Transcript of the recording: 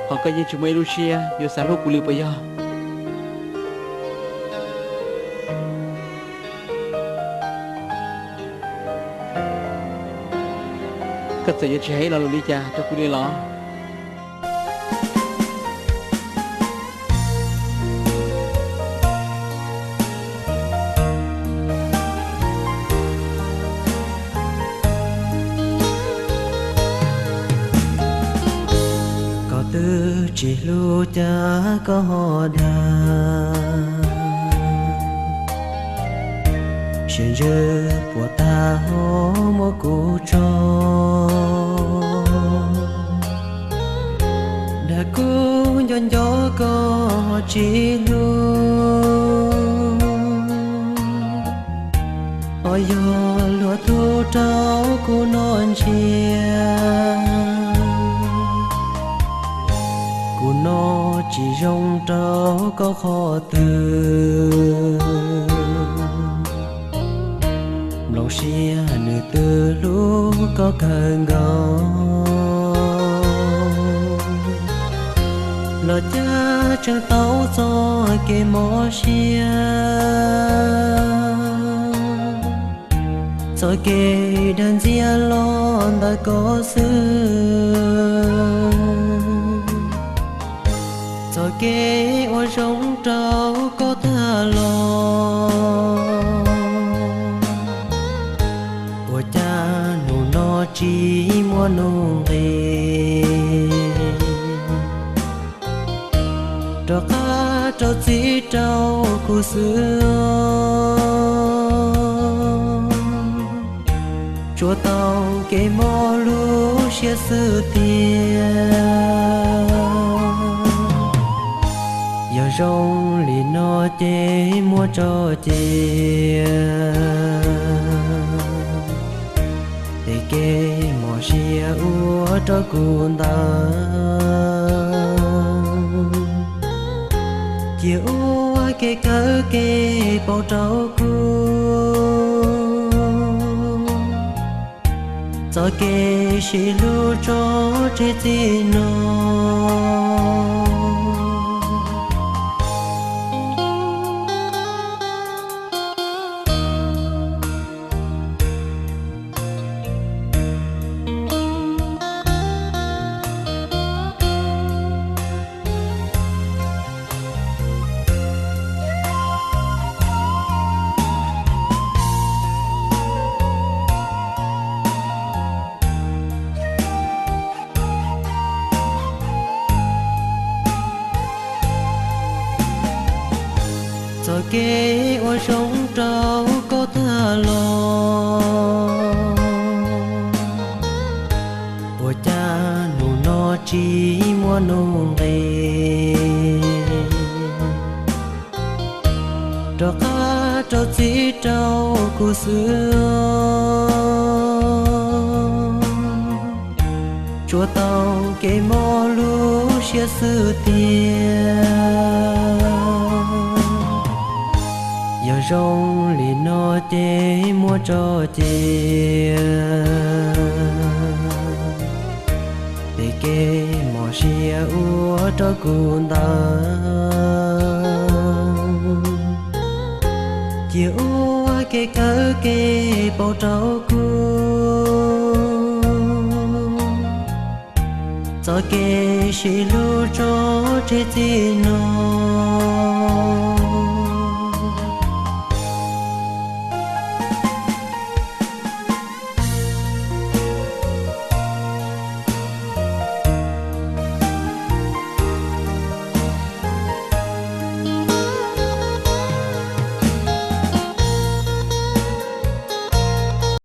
Ho koj yeej tsis muaj ib lub siab yuav xav hlub kuv li puas yog? Koj txawm yuav tsis hais ib lo lus li cas rau kuv li los? Koj twb tsis hlub cas koj ho dag, siab ntsws puas tag ho muab kuv tso. Dag kuv nco nco koj ho tsis hlub, ho yog luag tub rau kuv noj ntsia. Kuv noj tsis zoo rau koj qhov twg, nplooj siab nws twb hlub koj kawg nkaus. Los cas tseem tau txoj kev mob siab, txoj kev dag ntxias los ntawm koj xwb, txoj kev ua zoo rau koj tag los. Ua cas hnub no tsis muaj nuj nqis, rov qab rau txim rau kuv xwb. Tsuas tau kev mob lub siab xwb tiag. Yog zoo li no ces muab tso cia, tej kev mob siab ua rau kuv ntawd. Cia ua kev kawm kev paub rau kuv, txoj kev sib hlub tso tseg txij no. Txoj kev ua zoo rau koj tag los, ua cas hnub no tsis muaj nuj nqis, rov qab rau txim rau kuv xwb. Tsuas tau kev mob lub siab xwb tiag. Yog zoo li no ces muab tso cia, tej kev mob siab ua rau kuv ntawd. Cia ua kev kawm kev paub rau kuv, txoj kev sib hlub tso tseg txij no.